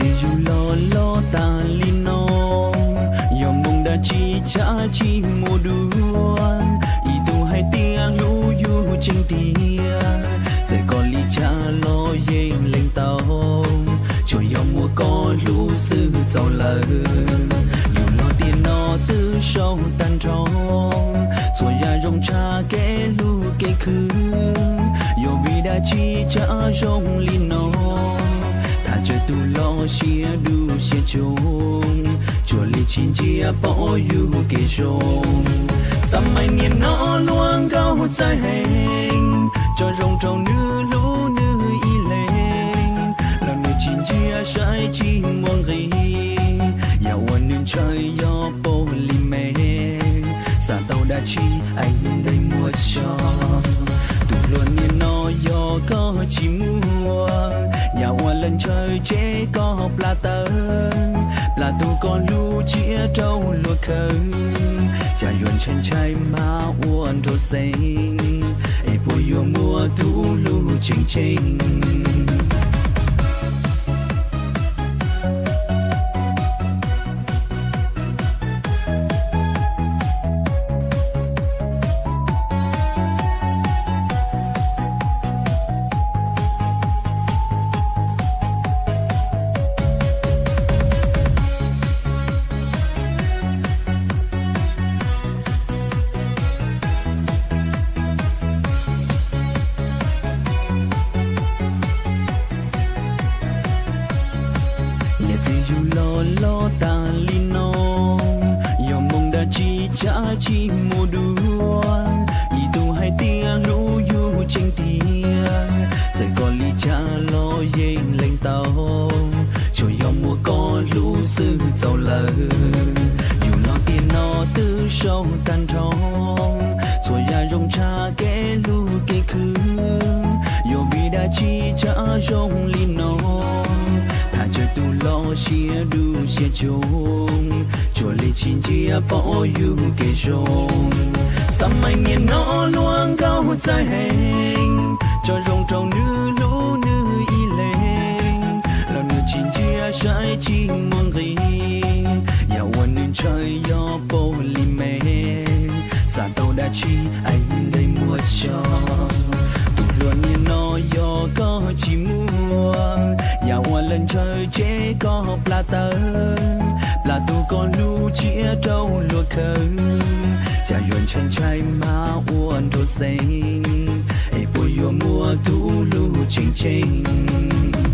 Ces yus los loj tas li no, yog moo dab tsi tsam tsis muaj dua? Ib tug hais tias hlub yus tseeb tiag, txawm koj li cas los yeej lees tau, tsuas yog muaj koj hlub xwb txaus lawm. Yus los tiam no twb sau tag nrho, txhua yam zoo tshaj kev hlub kev khwv, yog vim dab tsi tsam zoo li no? Thaj tsawg tus los siab dub siab tshoo, tsuas li tsis ntsia pom yus kev zoo. Xab maim niaj no luag nkauj txawj heev, tso zoo rau nws hlub nws ib leeg, los nws tsis ntsia saib tsis muaj nqis, yam uas nws ntshaw yog pog li me, xav tau dab tsi es ntev muaj tso. Tus hluas niaj no yog koj tsis muaj, yam uas lawv ntshaw tseg koj plam tawv, plam tug koj hlub tshiab rau luag khaws, cas yuav ntshai ntshai mas ua nrau xeeb, es puas yuav muaj tus hlub tseem ceeb? Niam txiv yus los loj tas li no, yog moo dab tsi tsam tsis muaj dua? Ib tug hais tias hlub yus tseeb tiag, txawm koj li cas los yeej lees tau, tsuas yog muaj koj hlub xwb txaus lawm. Yus los tiam no twb sau tag nrho, txhua yam zoo tshaj kev hlub kev khwv, yog vim dab tsi tsam zoo li no? Thaj tsawg tus los siab dub siab tshoo, tsuas li tsis ntsia pom yus kev zoo. Xab maim niaj no luag nkauj txawj heev, tso zoo rau nws hlub nws ib leeg, los nws tsis ntsia saib tsis muaj nqis, yam uas nws ntshaw yog pog li me, xav tau dab tsi es ntev muaj tso. Tus hluas niaj no yog koj tsis muaj, yam uas lawv ntshaw tseg koj plam tawv, plam tug koj hlub tshiab rau luag khaws, cas yuav ntshai ntshai mas ua nrau xeeb, es puas yuav muaj tus hlub tseem ceeb?